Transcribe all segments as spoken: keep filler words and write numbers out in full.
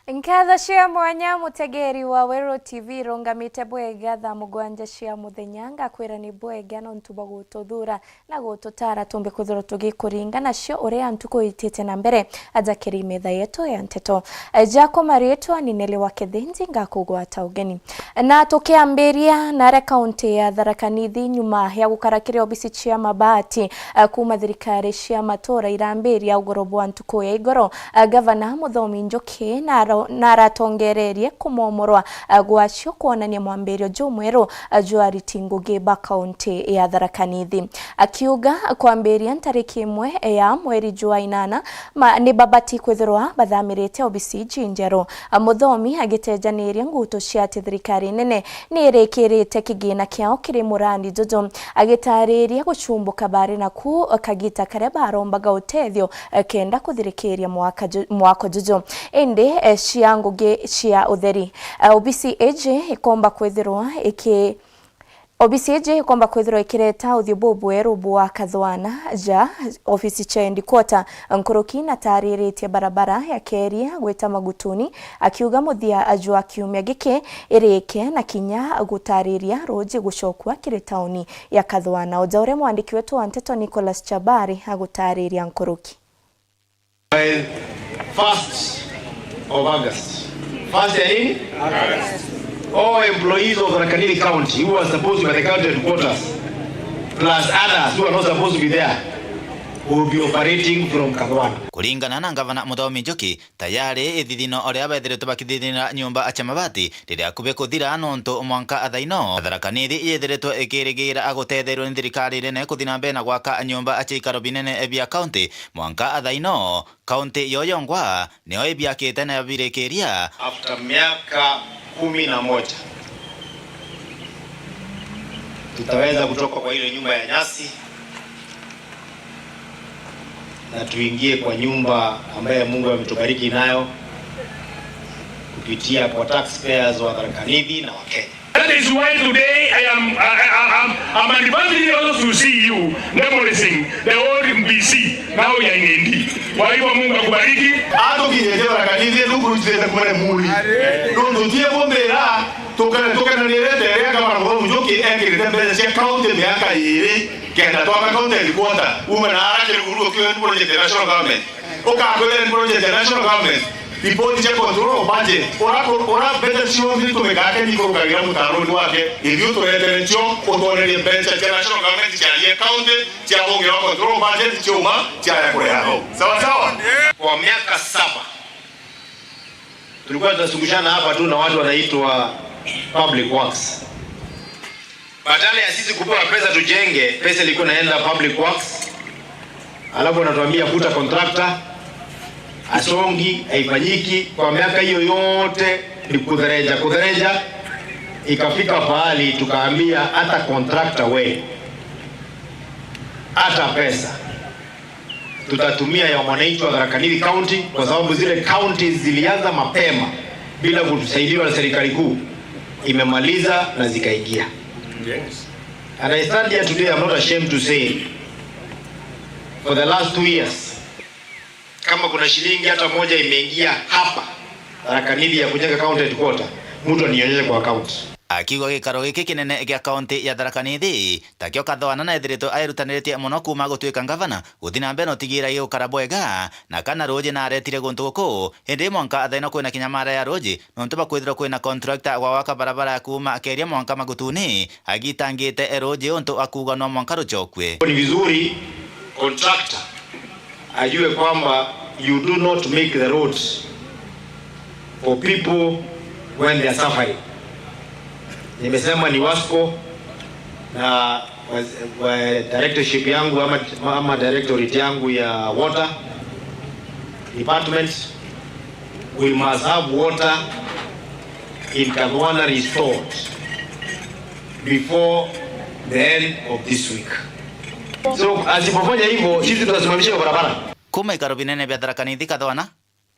Nkatho cia mwanya, mutegeri wa Weru T V, irungamite bwega thaa mugwanja cia muthenya. Ngakwira ni bwega nontu bwa gututhuura na gututaara tumbe kwithirwa tugikuringa nacio uria ntuku itite na mbere. Aja kiri metha yetu ya nteto. Jako maritwa ni Nelly wa Kithinji, ngakugwata ugeni. Na tukiambiria nare kaunti ya Tharaka Nithi, nyuma ya gukara kiri obisi cia mabati, eh, kuuma thirikari cia matura irambiria ugoro bwa ntuku ya igoro, eh, gavana Muthomi Njuki naro-, naratongererie kumomorwa, eh, gwacio kwonania mwambirio jumweru, eh, jwa ariti ngugi ba kaunti ya Tharaka Nithi. Akiuga kwambiria ntariki imwe ya mweri jwa inana, ma, ni babati kwithirwa bathamirite obisi iji njeru. Muthomi agitejaniria nguto cia ati thirikari nene ni irikirite kigina kiao kiri murandi juju, agitariria gucumbuka bari naku kagita karia barombaga utethio, eh, kenda kuthirikiria mwaka ju-, mwako juju. Indi, eh, cia ngugi cia utheri, eh, obisi iji ikomba kwithirwa iki-, obisi iji ikomba kwithirwa ikireta uthio bubweru bwa kathwana ja obisi cia headquarter nkuruki na tariritie barabara ya Keria gwita Magutuni, akiuga muthia jwa kiumia giki irike na kinya gutariria ruji gucokua kiri tauni ya Kathwana. Uja uria mwandiki wetu wa nteto Nicholas Chabari agutariria nkuruki. By first of August. First ya nini? All employees of Tharaka Nithi County who are supposed to be at the county headquarters, plus others who are not supposed to be there, will be operating from Kathwana. Kuringana na Ngavana Muthomi Njuki, tayari ithithino uria bethiritwe bakithithina nyumba cia mabati riri akubi kuthira, nontu mwanka thaa ino Tharaka Nithi yithiritwe ikirigira gutetheerua ni thirikari nene kuthi na mbere na gwaka nyumba cia ikaro binene bia kaunti. Mwanka thaa ino, kaunti yo yongwa niyo ibiakite na yabirikiria. After miaka kumi na moja, tutaweza kutoka kwa ile nyumba ya nyasi na tuingie kwa nyumba ambaye Mungu ametubariki nayo kupitia kwa taxpayers wa Tharaka Nithi na Wakenya. That is why today I am, I, I, I'm, I'm advancing also to see you demolishing the old M B C. Now you are in N D. Kwa hivyo Mungu akubariki. Atukinyete Tharaka Nithi, nukurutite kumene muli. Nundu tie kumbira, tukana, tukananire tere kama Muthomi Njuki ekirite mbeca cia county miaka iri, kenda twaka county headquarter. Uma na ara kiri kuru kio project ya national government. Ukakwira ni project ya national government, ripoti cia control of budget. Ura, ura mbeca cionthe itumikaga ni ikurukagira mutaroni wake, ithiu turetere ncio, utwonerie mbeca cia national government ciarie county, cia bunge wa control of budget, ciauma, ciaja kuria thau. Sawa sawa? Kwa miaka saba, tulikuwa tunazungushana hapa tu na watu wanaitwa public works. Badala ya sisi kupewa pesa tujenge, pesa ilikuwa inaenda public works. Alafu wanatuambia kuta contractor, asongi, haifanyiki. Kwa miaka hiyo yote ni kudhereja, kudhereja. Ikafika pahali tukaambia hata contractor we, hata pesa tutatumia ya mwananchi wa Tharaka Nithi County, kwa sababu zile counties zilianza mapema bila kutusaidiwa na serikali kuu, imemaliza na zikaingia. Yes. And I stand here today, I'm not ashamed to say, for the last two years, kama kuna shilingi hata moja imeingia hapa Tharaka Nithi ya kujenga county headquarter, mtu anionyeshe kwa account. Akiuga gikaro giki kinene gia kaunti ya Tharaka Nithi, takio Kathwana na ethiritwe airutaniritie mono kuuma gutuika ngavana, guthi na mbere na utigira gigukara bwega, na kana ruuji na aretire guntu guku, indi mwanka thaa ino kwina kinya mara ya ruuji, nontu bwa kwithirwa kwina contractor wa gwaka barabara ya kuuma Keria mwanka Magutuni, agitangite ruuji untu akuuga no mwanka rucokue. Ni vizuri contractor ajue kwamba you do not make the roads for people when they are suffering. Nimesema ni WASCO na waz-, wa-, directorship yangu ama, ama directorate yangu ya water department, we must have water in Kathwana restored before the end of this week. So, asipofanya hivyo, sisi tutasimamisha hiyo barabara. Kuuma ikaro binene bia Tharaka Nithi Kathwana,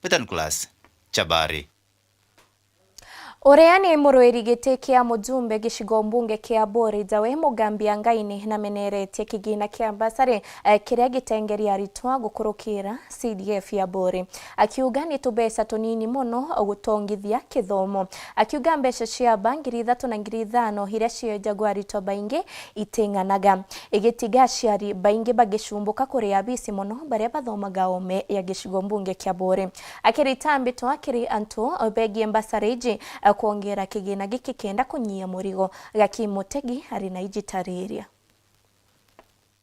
Peter Nicholas Chabari. Uria ni muruiri giti kia mujumbe gicigo mbunge kia Buri, Jawe Mugambi Angaine, nameneretie kigina kia mbasari, eh, kiria gitengeria aritwa gukurukira C D F ya Buri. Akiuga ni tubeca tunini mono gutongithia kithomo. Akiuga mbeca cia ba ngiri ithatu na ngiri ithano iria ciejagwa aritwa baingi iting'anaga, igitiga aciari baingi bagicumbuka kuri abisi mono baria bathomaga ome ya gicigo mbunge kia Buri. Akirita mbitwa kiri antu begie mbasari iji, kwongera kigina giki kenda kunyia murigo. Gaki Mutegi ari na iji tariria.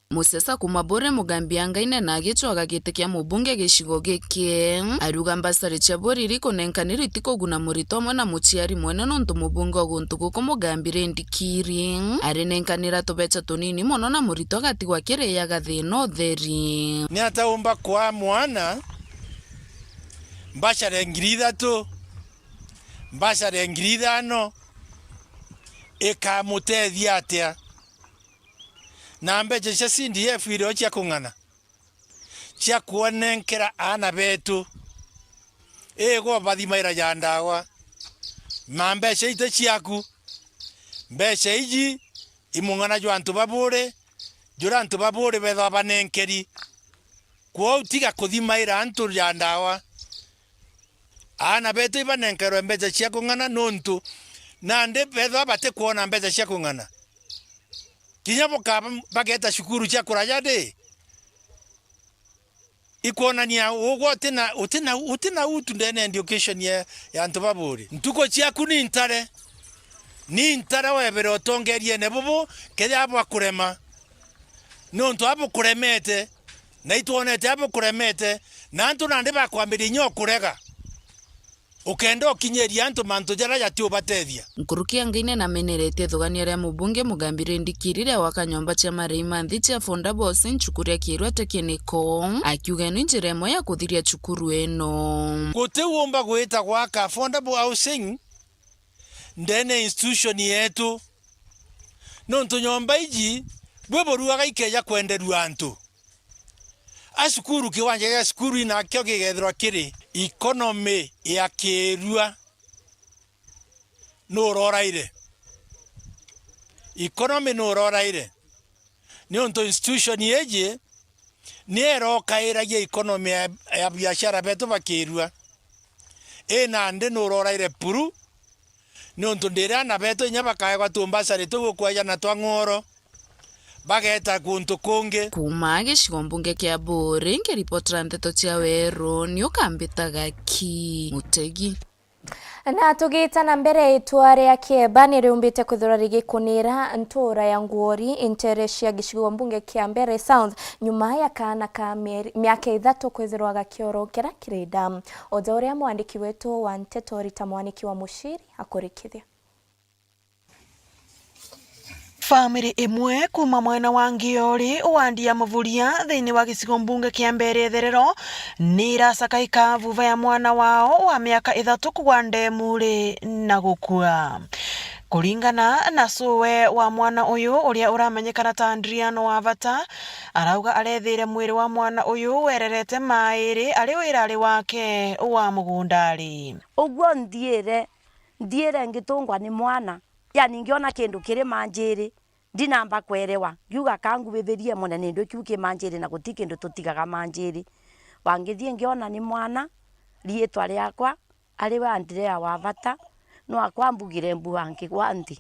Musesa kuma Buri Mugambi Angaine na agicwaga giti kia mubunge gicigo giki. Ariuga mbasari cia Buri iri kunenkanirwa itikuguna muritwa amwe na muciari mwene, nontu mubunge wa guntu guku Mugambi Rendi Kiri arinenkanira tubeca tunini mono na muritwa agatigwa akiriaga thina utheri. Ni atia umba kwaa mwana mbasare ngiri ithatu, mbasare ngiri ithano, ikamutethia atia? Na mbeca cia C D F irio cia kung'ana, cia kuonenkera aana betu, igwa bathimaira ja ndawa, na mbeca iti ciaku. Mbeca iji i mung'ana jwa antu ba Buri, juria antu ba Buri bethwa banenkeri. Kwou tiga kuthimaira antu ja ndawa. Aana betu ibanenkerwe mbeca cia kung'ana nontu nandi bethwa batikwona mbeca cia kung'ana. Kinya bukaba bageta cukuru cia kuraja ndi, ikwonania ugwe utina, utina, utina utu ndene ya education ya, ya antu ba Buri. Ntuku ciaku ni ntare, ni ntare webere utongeriene bubu, kethira bwakurema. Nontu abukuremete, na itwonete abukuremete, na antu nandi bakwambiria inya ukurega. Ukenda ukinyiria antu mantu jaria jatiubatethia. Nkuruki ya Ngaine nameneretie ithugania ria mubunge Mugambi Rendi Kiri ria gwaka nyomba cia marei ma nthi cia affordable housing cuku ria Kiirua Tekiniko, akiuga ino njira imwe ya kuthiria cukuru ino. Guti umba gwita gwaka affordable housing ndene ya institution yetu, nontu nyomba iji bwi buruaga ikeja kwenderua antu. A cukuru, kiwanja gia cukuru inakio gigethirwa kiri economy ya Kiirua nuroraire. Economy nuroraire. Niuntu institution iji ni irokairagia economy ya, ya biashara betu ba Kiirua. I nandi nuroraire buru, niuntu ndiria aana betu inya bakaegwa tumbasari tuu gukwejana twa ng'oro, bageta guntu kungi. Kuuma gicigo mbunge kia Buri, nkiripotera nteto cia Weru, ni ukambitaga ki Mutegi. Na tugita na mbere, itwa ria Kieba ni riumbite kwithirwa rigikunira ntura ya Nguori, ntere cia gicigo mbunge kia Mbeere South, nyuma ya kaana ka mieri, miaka ithatu kwithirwa gakiorokera kiri damu. O ta uria mwandiki wetu wa nteto Rita Mwaniki wa Muciri akurikithia. Family imwe kuuma mwena wa Ngiori, wandi ya Muvuria, thiini wa gicigo mbunge kia Mbeere Itherero, ni iracakaika vuva ya mwana wao wa miaka ithatu kugwa ndemuri na gukua. Kuringana na cuwe wa mwana uyu, uria uramenyekana ta Adriano Wavata, arauga arethire mwiri wa mwana uyu wererete mairi ari wirari wake wa mugundari. Uguo nthiire, nthiire ngitungwa ni mwana, yani ngiona kindu kiri manjiri, ndinamba kwerewa. Ngiuga, "Ka ngubibirie mone nindu kiu ki manjiri, na guti kindu tutigaga manjiri." Wangithie ngiona ni mwana, riitwa riakwa ari we Andrea Wavata, no akwa mbugire mbua ngigwa nthi.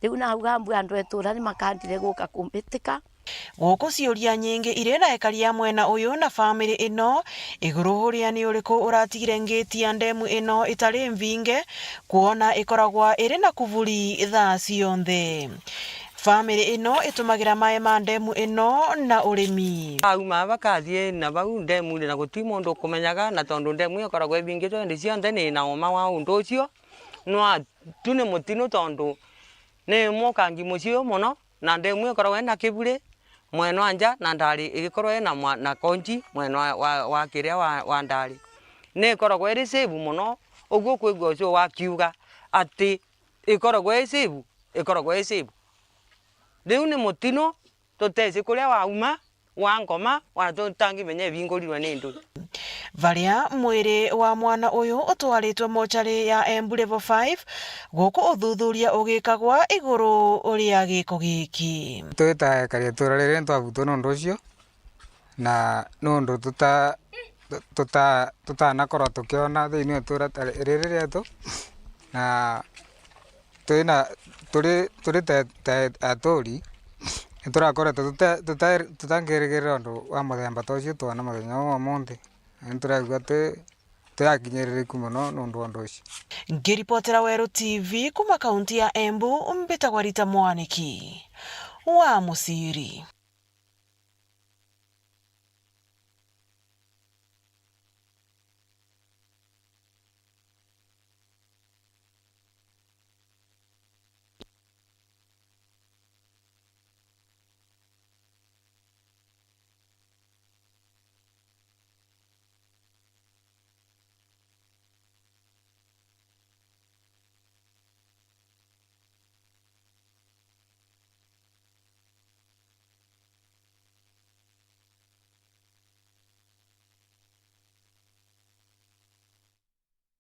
Riu nauga, "Mbua andu etura ni makandire guka kumbitika." Guku ciuria nyingi iri na ekari a mwena uyu na family ino, iguru uria ni uriku uratigire ngiti ya ndemu ino itari mvinge, kwona ikoragwa iri na kuvuri thaa cionthe. Family ino itumagira maai ma ndemu ino na urimi. Auma bakathie na bau ndemune na guti mundu ukumenyaga, na tondu ndemu iyo ikoragwa ibingitwe indi cionthe, ni na uma wa undu ucio, nwa tu ni mutinu tondu ni mukangi muciu mono. Na ndemu ikoragwa ina kiburi mwena wa nja, na ndari igikorwa ina mwa-, na konji mwena wa, wa, wa kiria wa, wa ndari. Ni ikoragwa iri safe mono, uguo kwigua ucio wakiuga ati ikoragwa i safe, ikoragwa i safe. Riu ni mutino, tuteci kuria wauma, Wa ngoma, wa tangimenya ibingurirwe ni ndui. Varia mwiri wa mwana uyu utwaritwe mochari ya Embu Level five, guku uthuthuria ugikagwa iguru ria giko giki. Twita ekari a itura riri, nitwabutwa nundu ucio, na nundu tuta-, tuta-, tutanakorwa tukiona thiini wa itura ta riri rietu, na twina, turi, turi ta, ta aturi, niturakoretwe tuta-, tuta-, tutangirigirira undu wa muthemba ta ucio twona muthenya wa umunthi. Na nituraigua twi, twi akinyiririku mono nundu wa undu ucio. Ngiripotera Weru T V kuma kaunti ya Embu, mbitagwa Rita Mwaniki wa Musiri.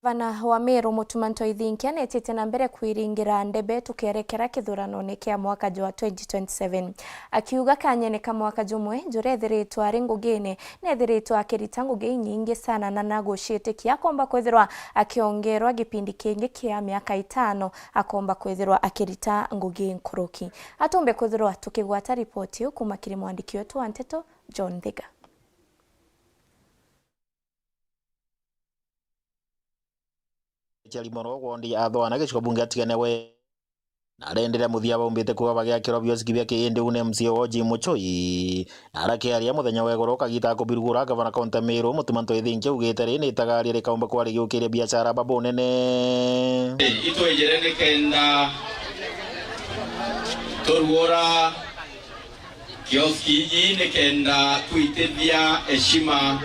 Gavana wa Meru Mutuma M'Ethingia neetite na mbere kwiringira ndebe tukierekera kithuranone kia mwaka jwa twenty twenty-seven, akiuga kanyene ka mwaka jumwe juria ethiritwe ari ngugine, neethiritwe akirita ngugi inyingi sana na naguciitikia akomba kwithirwa akiongerwa gipindi kingi kia miaka itano, akomba kwithirwa akirita ngugi nkuruki. Atumbe kwithirwa tukigwata ripoti iu kuma kiri mwandiki wetu wa nteto John Thiga. Richard Moro, wondi ya Athwana, gicigo bunge atigene we. Na arendere muthia baumbite kuuga bagiakirwa biosiki bia kiindi une M C A wa Jim Muchui. Na arakiaria muthenya wa igoro kagita kubirugura, gavana kaunti ya Meru, Mutuma M'Ethingia augite ri ni itagaria rikaumba kwarigiukiria biashara ba bunene. Itwejere nikenda turuora kioski iji nikenda twitithia heshima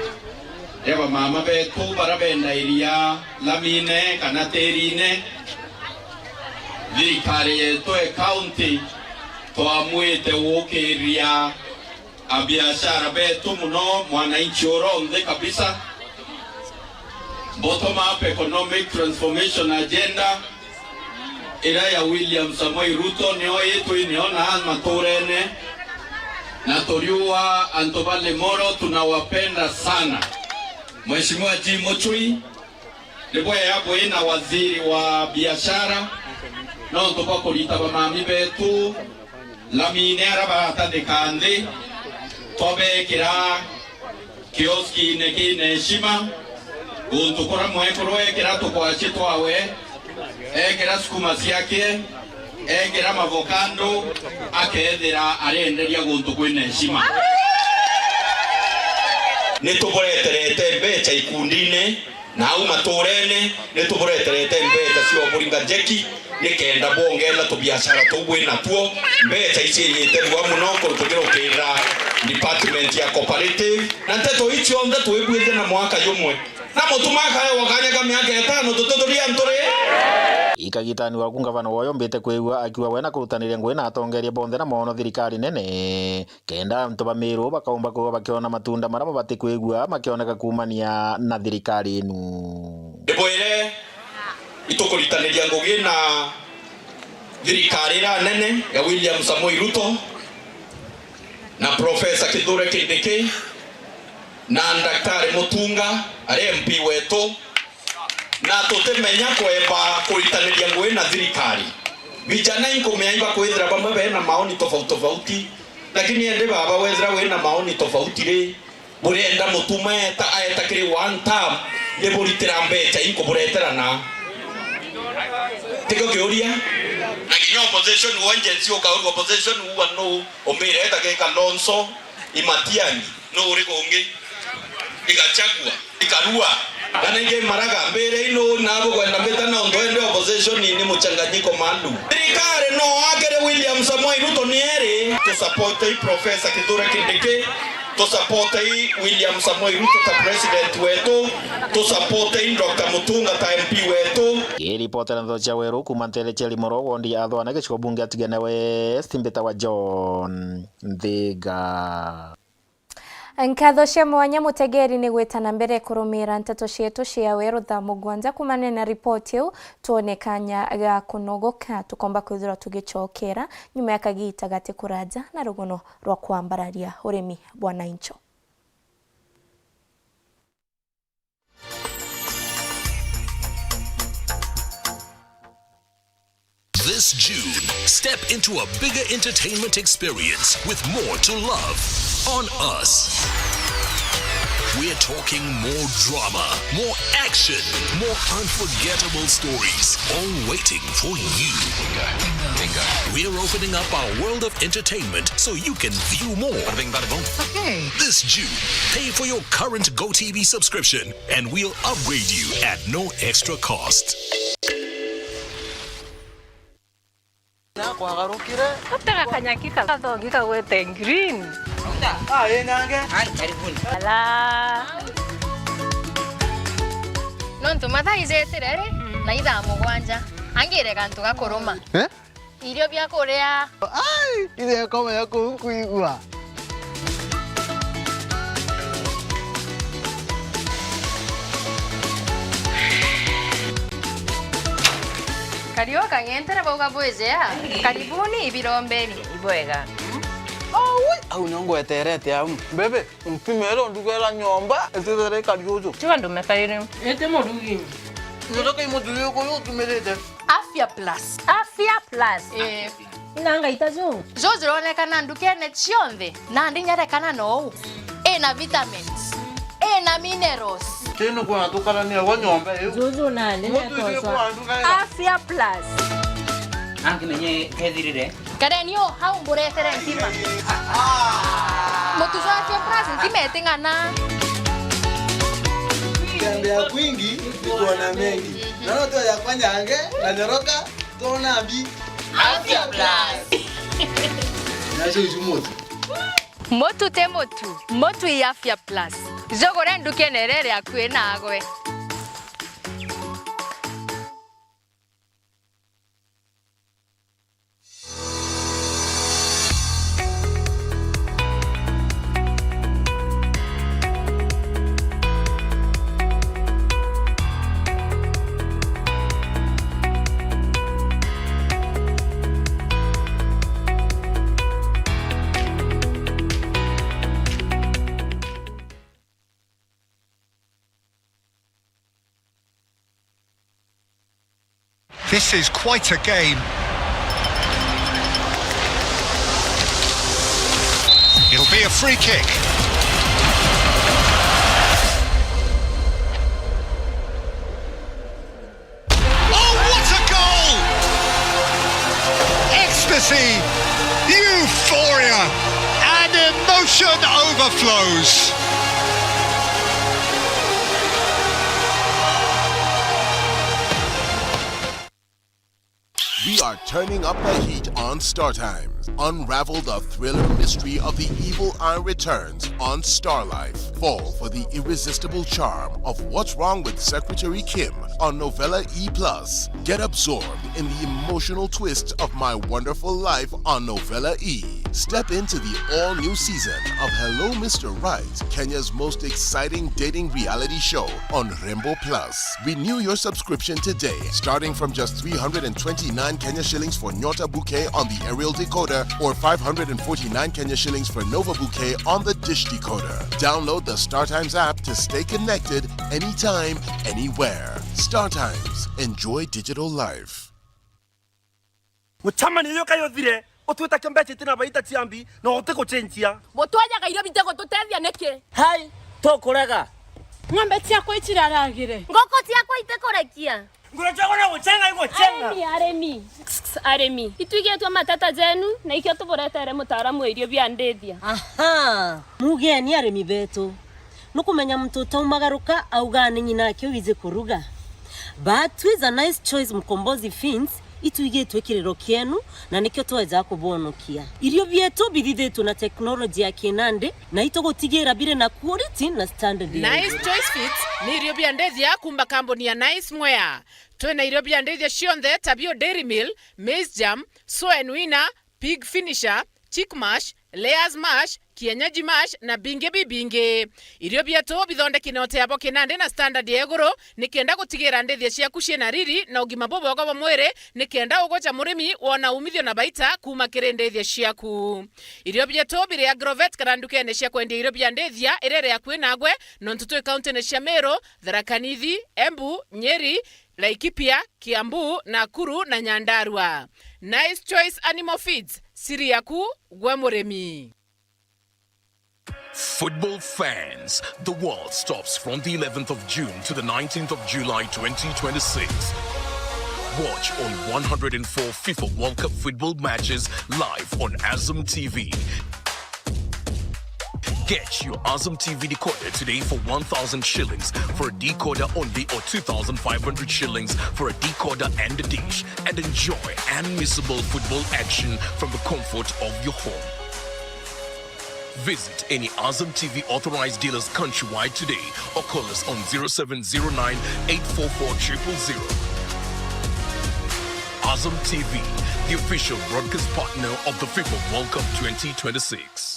ya bamama betu bara benda iria lamine kana tirine. Thirikari yetu e county twamwite gukiria abiashara betu muno, mwananchi uria onthe kabisa. Bottom up economic transformation agenda iria ya William Samoei Ruto nio itwi nio na maturene, na turiua antu ba Limuru, tunawapenda sana. Mheshimiwa Jim Muchui, ni bwega bwina waziri wa biashara, nontu bwa kurita bamami betu lamine ara baratathika nthi, twabekira kioskine kina heshima, guntu kuria mwekuru ekira tukwaci twawe, ekira sukuma ciake, ekira mavokando, akethira arenderia guntu kwina heshima. Nitubureterete mbeca ikundine, na au maturene nitubureterete mbeca cia uburinga njeki, nikenda bwongera tubiashara tuu bwi natuo. Mbeca icinyite rua muno kurutugirukirira department ya cooperative, na nteto ii cionthe twibwite na mwaka jumwe, na Mutuma akaewa kanya ka miaka itano tututhuria antu ri. Ikagitani waku ngavana woyo mbite kwigua akiuga we na kurutaniria ngugi na atongeria bonthe na mono thirikari nene, kenda antu ba Meru bakaumba kwigua bakiona matunda maria mabati kwigua makioneka kuumania na thirikari inu. Ndibwire itukuritaniria ngugi na thirikari iria nene ya William Samoei Ruto na Professor Kithure Kindiki na Daktari Mutunga ari M P wetu, na tutimenya kwemba kuritaniria ngugi na thirikari. Vijana inkumenya ibakwithira bamwe bena maoni tofauti tofauti, lakini endi baba wethira wina maoni tofauti ri, burenda Mutuma eta, aeta kiri one term, ni buritira mbeca inkuburetera na? Tikio kiuria. Na kinya opposition, wanjensi ukaurua opposition uwa nu umbire eta ki Kalonzo, i Matiang'i, nu uri kungi? I Gachagua, i Karua. Kana ingi Maraga, mbire inu na bukwenda mbita na untu ende opposition ni mchanganyiko maalum. Thirikari no akire William Samoei Ruto ni eri. Tu support i Professor Kithure Kindiki, tu support i William Samoei Ruto ta president wetu, tu support i Doctor Mutunga ta M P wetu. Kiripotera ntho cia Weru kuma ntere cia Limuru, wondi ya Athwana, gicigo bunge atigene West, mbita wa John Nthiga. Nkatho cia mwanya, mutegeri, ni gwita na mbere kurumira nteto cietu cia werutha mugwanja. Kumania na ripoti iu, twone kanya ga kunogoka, tukomba kwithirwa tugicokera nyuma ya kagita gati kuraja na rugono rwa kwambararia urimi bwa Naincho. This June, step into a bigger entertainment experience with more to love on us. We're talking more drama, more action, more unforgettable stories, all waiting for you. We're opening up our world of entertainment so you can view more. Okay. This June, pay for your current GoTV subscription and we'll upgrade you at no extra cost. Nakwagarukire. Atega kanyaki ka gathogi kagwete green. Ah, ĩ nange. Ai, karibuni. Ala. Nontu mathaa ijitire ri, mm, na ithaa mugwanja. Angire gantu ga kuruma. Eh? Irio bia kuria. Ai, ithe akoma ya kuu nkuigua. Kariu kang'entere bauga bwijea. Karibuni ibirombeni. Ibwega. Aui, au nio ngweterete au. Bebe, ntumire undugera nyomba, itithere ikari uju. Tiga ndume kairi. Iti murugi. Nyotoka imuthuri uyu utumirite. Afya Plus. Afya Plus. Eh. Ina ngaita ju. Ju jironekana ndukene cionthe, na ndinya rekana nou. Ina vitamins. Ina minerals. Tino kwa tukarania wa nyomba iu. Juju nani. Mutu ucio netoswa kwa nduka ira. Afya Plus. Angimenye kethirire. Kareni o hau mburetere ntima. Mutu jwa Afya Plus ntima iting'ana. Kutembea kwingi ni kuona mengi. Naona tu ya kwanyange na nyoroka, tuona mbi. Afya Plus. Nacio icu mutu. Mutu ti mutu, mutu i Afya Plus. Jugure ndukene iria iri akui nagwe. This is quite a game. It'll be a free kick. Oh, what a goal! Ecstasy, euphoria, and emotion overflows. We are turning up the heat on Star Times. Unravel the thriller mystery of the evil eye returns on Star Life. Fall for the irresistible charm of What's Wrong with Secretary Kim on Novella E plus. Get absorbed in the emotional twists of My Wonderful Life on Novella E. Step into the all-new season of Hello Mister Right, Kenya's most exciting dating reality show on Rembo Plus. Renew your subscription today, starting from just three hundred and twenty-nine Kenya shillings for Nyota Bouquet on the aerial decoder or five hundred and forty-nine Kenya shillings for Nova Bouquet on the dish decoder. Download the StarTimes app to stay connected anytime, anywhere. StarTimes. Enjoy digital life. Mucemanio uyu kai uthire, utwita kio mbeca itina baita cia mbi, na utigucenjia. Butwajaga irio bitigututethia niki? Hai, tukurega. Ng'ombe ciakwa iciraragire. Ngoko ciakwa itikurekia. Nguru ciakwa no gucenga igucenga. Arimi, arimi. Arimi. Itwigitwe mateta jenu, na ikio tuburetere mutaaramu wa irio bia ndithia. Aha, mugeni arimi betu. Nukumenya muntu utaumagaruka auga ni nyina ake wiji kuruga. But with a nice choice Mkombozi Feeds, itwigitwe kiriro kienu, na nikio tweja kubonokia. Irio bietu bithithitwe na technology ya kinandi, na itugutigira biri na quality na standard ya Nice iguru. Choice Feeds ni irio bia ndithia kuuma kambuni ya Nice Mwea. Twina irio bia ndithia cionthe ta bio Dairy Meal, Maize Germ, Soya Nuina, Pig Finisher, Chick Mash, layers mash, kienyeji mash na bingi bibingi. Irio bietu bithondeki na uteabo kinandi na standard ya iguru, nikenda gutigira ndithia ciaku ciina riri na ugima bubwega bwa mwiri, nikenda ugoca murimi wona umithio na baita kuuma kiri ndithia ciaku. Irio bietu biri Agrovet kana ndukene cia kwendia irio bia ndithia iria iri akui nagwe, nontu twi kauntine cia Meru, Tharaka Nithi, Embu, Nyeri, Laikipia, Kiambu, Nakuru na Nyandarua. Nice Choice Animal Feeds, siri yaku gwe murimi. Football fans, the world stops from the eleventh of June to the nineteenth of July twenty twenty-six. Watch all one hundred and four FIFA World Cup football matches live on Azam T V. Get your Azam T V decoder today for one thousand shillings for a decoder only, or two thousand five hundred shillings for a decoder and a dish, and enjoy unmissable football action from the comfort of your home. Visit any Azam T V authorized dealers countrywide today or call us on zero seven zero nine, eight four four, triple zero. Azam T V, the official broadcast partner of the FIFA World Cup twenty twenty-six.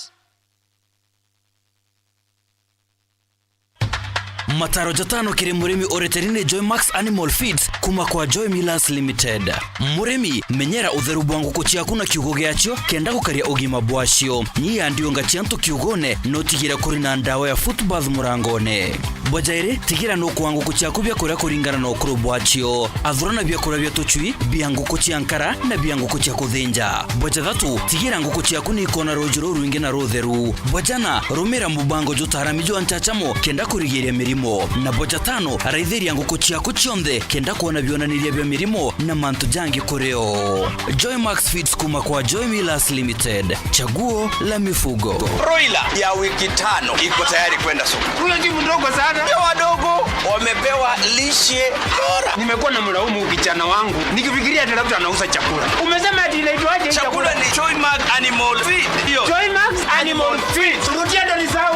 Mataro jatano kiri murimi ureteri ni Joymax Animal Feeds kuma kwa Joy Millers Limited. Murimi, menyera utheru bwa nguku ciaku na kiugo giacio kenda gukaria ugima bwacio. Nyia ndiunga cia antu kiugone, no tigire kuri na ndawa ya foot bath murangone. Bwa jairi, tigira nukuaa nguku ciaku biakuria kuringana na ukuru bwacio. Athurana biakuria bia tucui, bia nguku cia nkara na bia nguku cia kuthinja. Bwa jathatu, tigira nguku ciaku ni ikona ruuji rurwingi na rutheru. Bwa jana, rumira mubango jutaarami jwa nchachamo kenda kurigiria mirimo. Na bwa jatano, raithiria nguku ciaku cionthe kenda kwona bionaniria bia mirimo na mantu jangi kuri o. Joymax Feeds kuma kwa Joy Millers Limited. Chaguo la mifugo. Broiler ya wiki tano iko tayari kwenda soko. Huyo si mdogo sana. Ndio wadogo wamepewa lishe bora. Nimekuwa na mlaumu kijana wangu nikifikiria ati labda anauza chakula. Umesema ati inaitwaje hii chakula? Chakula ni Joymax Animal Feed. Hiyo. Joymax Animal Feed. Rudia ndo nisahau.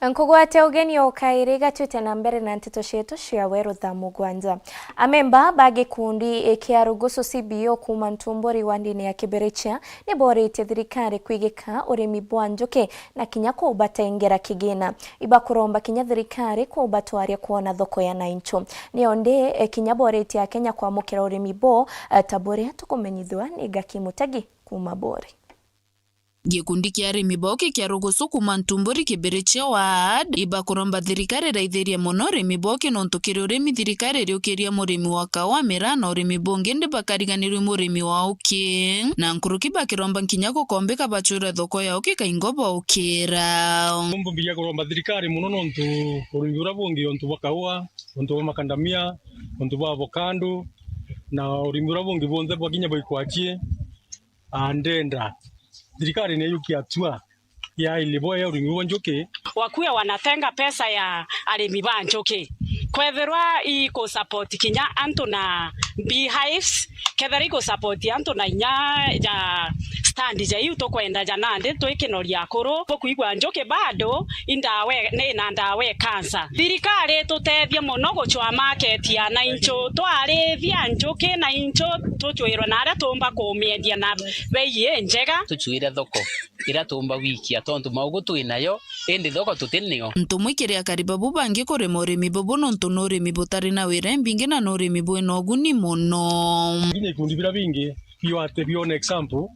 Nkugwate ugeni o kairi, gatwite na mbere na nteto cietu cia weru thaa mugwanja. Amemba ba gikundi kia Rugusu C B O kuuma Ntumburi wandini ya Kibirichia ni boritie thirikari kwigika urimi bwa njuki na kinya kubatengera kigina. Ibakuromba kinya thirikari kubatwaria kwona thoko ya nainchu. Nio ndi, eh, kinya boritie Akenya kwamukira urimi bo, eh, ta buria tukumenyithua ni Gaki Mutegi kuuma Bori. Gikundi kia arimi boki kia Rugusu kuuma Ntumburi Kibirichia Ward ibakuromba thirikari iraithiria mono urimi boki, nontu kiri urimi thirikari iriukiria murimi wa kaua, miraa na urimi bungi, ndi bakariganirua murimi wa uki, na nkuruki bakiromba nkinya gukombika bacwire thoko ya uki kaingo baukira. Mumbiria kuromba thirikari mono nontu urimi uria bungi, untu bwa kaua, untu bwa makandamia, untu bwa avocado, na urimi uria bungi bunthe bwa kinya bwa ikwachie. Ah, ndenda thirikari ni yukie hatua ya ilibo ya urimi bwa njuki. Wakuwe wanatenga pesa ya arimi ba njuki. Kwethirwa ikusupport kinya antu na beehives, kethira ikusupport antu na inya ja stand ja iu tukwenda ja nandi twikinoria akuru. Bukwigua njuki bado indawa, ni na ndawa e cancer. Thirikari itutethie mono gucwa market ya nainchu, twarithia njuki nainchu tucwirwe na aria tumba kumiendia na bei injega. Tucwire thoko iria tumba gwikia, tontu maugu twi nayo, indi thoko tuti nio. Ntumwi kiri akari babu bangi kurima urimi bubu, nontu ni urimi butari na wira imbingi na ni urimi bwina uguni mono. Kinya ikundi biria bingi biwate biona example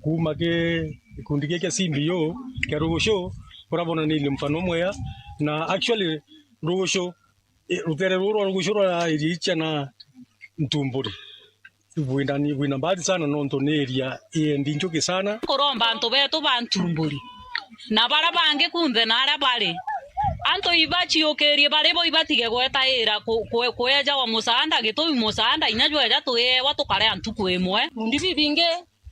kuuma ki gikundi giki kia C B O kia Rugucu, uria bonanirie mfano mwega, na actually Rugucu, eh, rutere ruru rwa Rugucu rwa area icia na Ntumburi bwina, bwina mbati sana, nontu ni area iendi njuki sana. Kuromba antu betu ba Ntumburi na baria bangi kunthe na aria bari, antu ibaciukirie bari bo, ibatige gwetaira ku-, ku-, kwejawa musaanda, gitumi musaanda inya jweja tuiewa tukaria ntuku imwe. Ikundi bibingi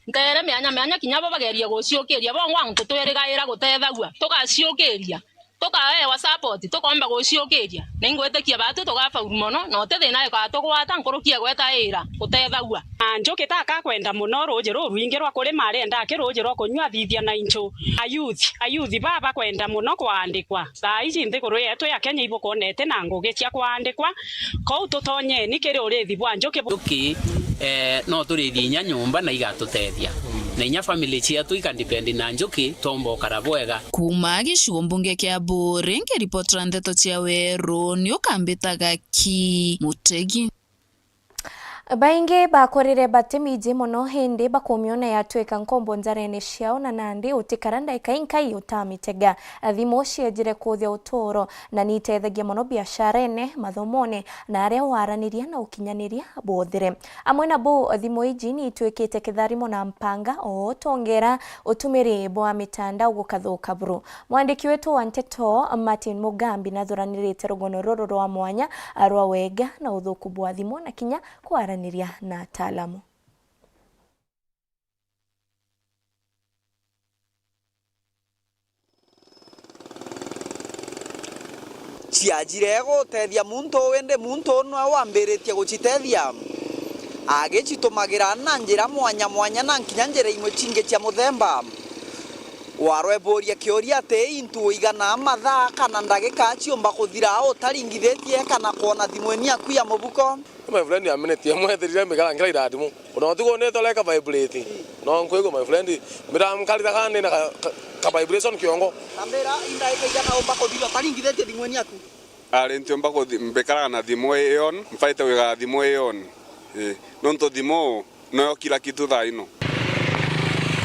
ntere mianya mianya kinya bo bagerie guciukiria, bongwa antu twirigaira gutethagua, tugaciukiria. Tukaewa support, tukomba guciukiria. Na ingwitikia baatwi tugafaulu mono, na uti thina igatugwata nkuruki ya gweta ira gutethagua. Na Njuki ta akakwenda mono ruuji ruu rwingi rwa kurima, arienda aki ruuji rwa kunyua, athithia na inchu. Ayuthi, ayuthi baa bakwenda mono kwaandikwa. Thaa iji nthiguru yetu ya Kenya ibukonete na ngugi cia kwaandikwa, kou tutonyeni kiri urithi bwa njuki bu- Njuki, eh, no turithi inya nyumba na igatutethia. Na inya family cietu ikadepend na njuki, twomba ukara bwega. Kuuma gicigo mbunge kia Buuri, nkiripotera ndeto cia Weru, ni ukambitaga ki Mutegi. Baingi bakorire batimiji mono, indi bakumiona yatwika nkombo njarene ciao, na nandi utikara ndaika inkai utamitega. Thimu ciejire kuthia uturo, na nitethagia mono biasharene, mathomone, na aria waraniria na ukinyaniria bwothire. Amwe na bu, thimu iji niitwikite kitharimo na mpanga, o tongera utumiri bwa mitandao gukathuka buru. Mwandiki wetu wa nteto Martin Mugambi nathuranirite rugono ruru rwa mwanya rwa wega na uthuku bwa thimu na kinya kwaraniria na ataalamu. Ciajire gutethia muntu uu, indi muntu uu nwe wambiritie gucitethia, agicitumagira na njira mwanya mwanya na nkinya njira imwe cingi cia muthemba. Warweburia kiuria ati, intu uiganaa mathaa kana ndagika ciumba kuthira utaringithitie kana kwona thimuini yaku ya mubuko? My friend, a minute imwe ethirire migara ngira irathimo. Ona utugo ni tore ka vibrate. No nkwigua, my friend, mira nkarira kana ni na ka, ka, ka vibration kiongo. Tambira indaika igana umba kuthira utaringithitie thimuini yaku? Ari ntiumba kuthi-, mbikaraga na thimu i on, mbaite kwigaga thimu i on. Ii. Nontu thimu noyo kila kitu thaa ino.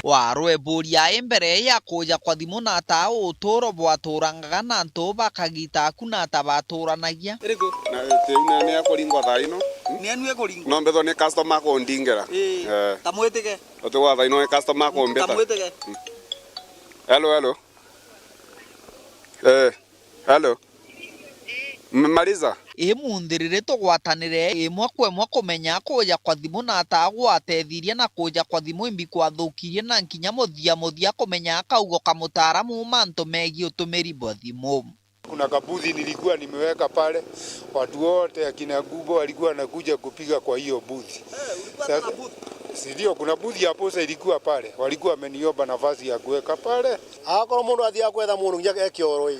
Warweburia i mbere ya kuja kwa thimu na ata uturo bwaturangaga na antu bakagita aku na ata baturanagia? Iriku? Na tiu ni, ni akuringwa thaa ino. Ni enu ikuringwa? No mbethwa ni customer akundingira. Ii. Eh. Tamwitike. Utigwa thaa ino ni customer akumbita. Tamwitike. Hello, hello. Eh, hello. Mmemaliza? Imunthirire tugwatanire imwe kwa imwe kumenya kuja kwa thimu na ata gwatethirie na kuja kwa thimu imbi kwathukirie na nkinya muthia muthia kumenya kaugo ka mutaaramu mantu megii utumiri bwa thimu. Kuna kabuthi nilikuwa nimeweka pale, watu wote akina Gubo walikuwa wanakuja kupiga kwa hiyo buthi. Eh, ulikuwa na kabuthi? Si ndio, kuna buthi ya posa ilikuwa pale, walikuwa wameniomba nafasi ya kuweka pale. Akorwo mundu athiaga kwetha mundu nginya e kioro ii,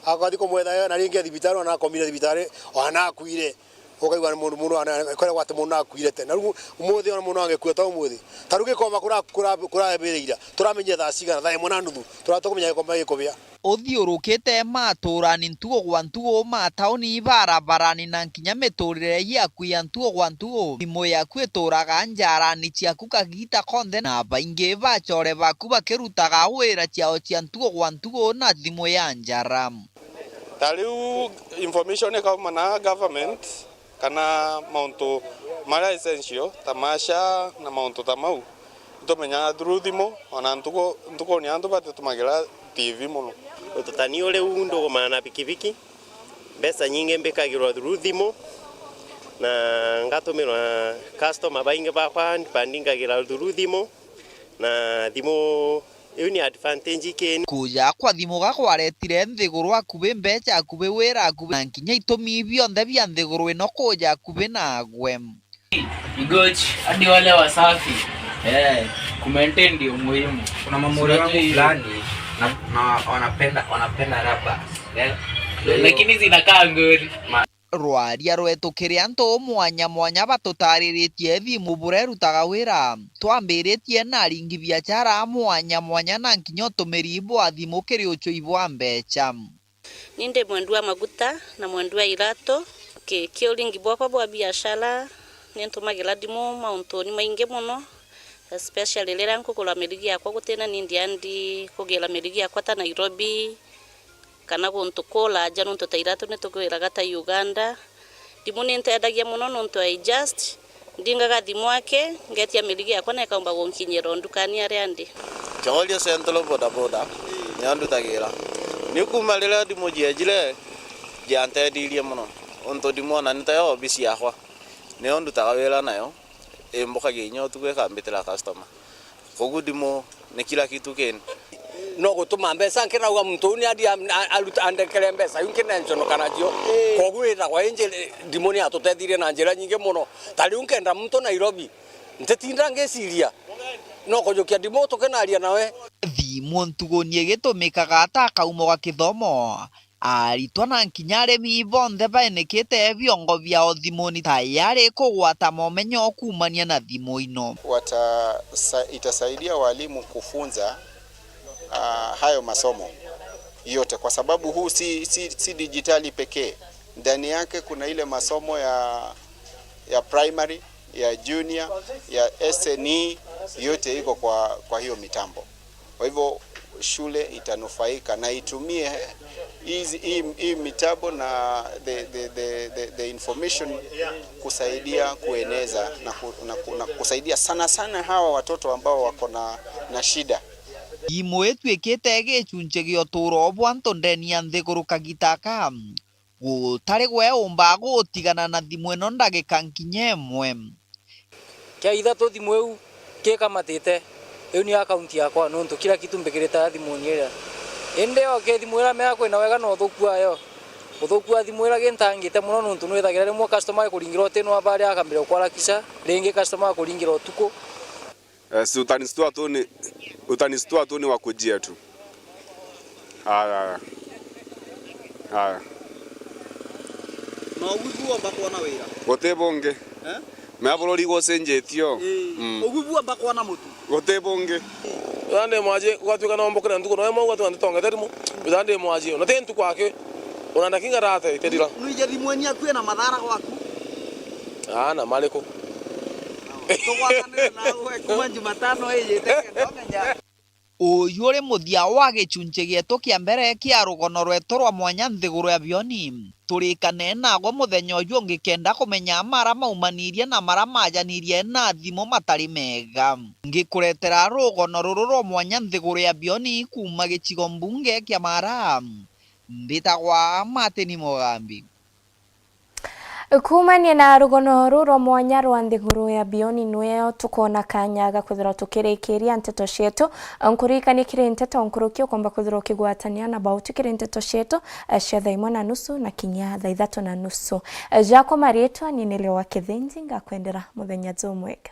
akothi kumwetha na ringi e thibitari, ona akomire thibitari, ona akuire. Ukaigua ni mundu, mundu ana-, akoragwa ati mundu akuire tene. Na riu umuthi ona mundu angikua ta umuthi. Ta riu gikoma kura-, kura-, kurabirira, turamenyire thaa cigana, thaa imwe na nuthu, turatua kumenya gikoma gikubia. Uthiurukite maturani ntugo gwa ntugo, matauni, ibarabarani na nkinya miturire yaku ya ntugo gwa ntugo, thimu yaku ituraga njarani ciaku kagiita konthe, na baingi bacore baku bakirutaga wira ciao cia ntugo gwa ntugo na thimu ya njara. Ta riu information ikauma na government, kana mauntu maria essential ta ma SHA na mauntu ta mau, itumenyaga through thimu, ona ntuku, ntukuni antu batitumagira T V mono. Ututani uri u ndugumana na pikipiki, mbeca nyingi mbikagirwa through thimu, na ngatumirwa customer baingi bakwa bandingagira through thimu, na thimu iu ni advantage ikini. Kuja kwa thimu gakwaretire nthiguru akubi, mbeca akubi, wira akubi, na nkinya itumi bionthe bia nthiguru ino kuja akubi nagwe. Igochi, hadi wale wasafi. Eh, kumaintain ndio muhimu. Kuna mamuri wangu fulani na, na wanapenda, wanapenda rubber. Eh, lakini zinakaa ngori. Rwaria rwetu kiri antu mwanya mwanya batutariritie thimu buria irutaga wira. Twambiritie na aringi biachara mwanya mwanya na nkinya utumiri bwa thimu kiri uchui bwa mbeca. Ni ndi mwendu wa maguta na mwendu wa iratu. Ki-, kiuringi bwakwa bwa biashara, ni ntumagira thimu mauntuni maingi mono, especially riria nkugura mirigi yakwa gutina ni ndiandi kugira mirigi yakwa ta Nairobi, kana guntu kuraja, nontu ta iratu ni tugwiraga ta Uganda. Thimu ni ntethagia mono nontu I just ndingaga thimu aki, ngetia mirigi yakwa na ikaumba gunkinyira o ndukani aria ndi. Chogoria Central Boda Boda nio ndutagira. Ni kuuma riria thimu ciejire, ciantethirie mono. Nontu thimu ona ni tayo obisi yakwa. Nio ndutaga wira nayo, imbukagia inya utuku ikambitira customer. Koguo thimu ni kila kitu kini. No gutuma mbeca, nkirauga muntu uu ni athii a-, a-, aruta, andekere mbeca iu nkinenconoka nacio. Koguo itagwa inji, ndimuni atutethirie na njira nyingi muno. Ta riu nkenda muntu Nairobi, ntitinda ngiciria, no kujukia ndimu tukinaria nawe. Thimu ntuguni igitumikaga ta kaumo ga kithomo. Aritwa na nkinya arimi bonthe baenikite biongo biao thimuni tayari kugwata momenyo kuumania na thimu ino. Wata-, sa-, itasaidia walimu kufunza, ah, hayo masomo yote, kwa sababu huu si, si, si dijitali pekee. Ndani yake kuna ile masomo ya, ya primary, ya junior, ya S N E, yote iko kwa, kwa hiyo mitambo. Kwa hivyo shule itanufaika na itumie hizi, hii, hii mitambo na the, the, the, the, the information kusaidia kueneza na ku-, na ku-, na kusaidia sana sana hawa watoto ambao wako na, na shida. Thimu ituikite gicunci gia utuuro bwa antu ndeni ya nthiguru kagita aka. Gutari gwe umba gutigana na thimu ino ndagika nkinya imwe. Kia ithatu thimu iu kikamatite, iu niyo akaunti yakwa, nontu kila kitu mbikirite ya thimuni iria. Indi oke thimu iria mea kwina wega na uthuku wayo. Uthuku wa thimu iria gintangite muno, nontu nwithagira rimwe customer akuringira utinwa baria akambira ukwarakisha, ringi customer akuringira utuku. Eh, si utanistua tu ni, utanistua tu ni wakujia tu. Aya, aya. Aya. Na ugu ibu wamba kwona wira? Guti bungi. Eh? Mea bururi gucenjetie. Ii. Mm. Ugu ibu wamba kwona mutu? Guti bungi. Witha ndi mwaji, gwatuika no mbukire ntuku, no imwe gwatuika nditongete rimu. Witha ndi mwaji, ona ti ntuku aki. Ona ndakinga rate, itethira. Nwije thimu eni yaku ina mathara gwaku? Aana, mariku? Tugwatanire nawe kuma Jumatano ijite kenda umenya. Uyu uri muthia wa gicunci gietu kia mbere kia rugono rwetu rwa mwanya nthiguru ya Bioni. Turikane nagwe muthenya uju ungi kenda kumenya mara maumanirie na mara majanirie na thimu matari mega. Ngikuretera rugono ruru rwa mwanya nthiguru ya Bioni kuuma gicigo mbunge kia Mara. Mbitagwa Martin Mugambi. Kuumania na rugono ruu rwa mwanya rwa nthiguru ya Bioni, nweo tukoona kanya ga kwithirwa tukirikiria nteto cietu. Nkuririkanie kiri nteto nkuruki ukomba kwithirwa ukigwatania na bauti kiri nteto cietu, eh, cia thaa imwe na nusu na kinya thaa ithatu na nusu. Eh, jakwa mariitwa ni Nelly wa Kithinji, ngakwendera muthenya jumwega.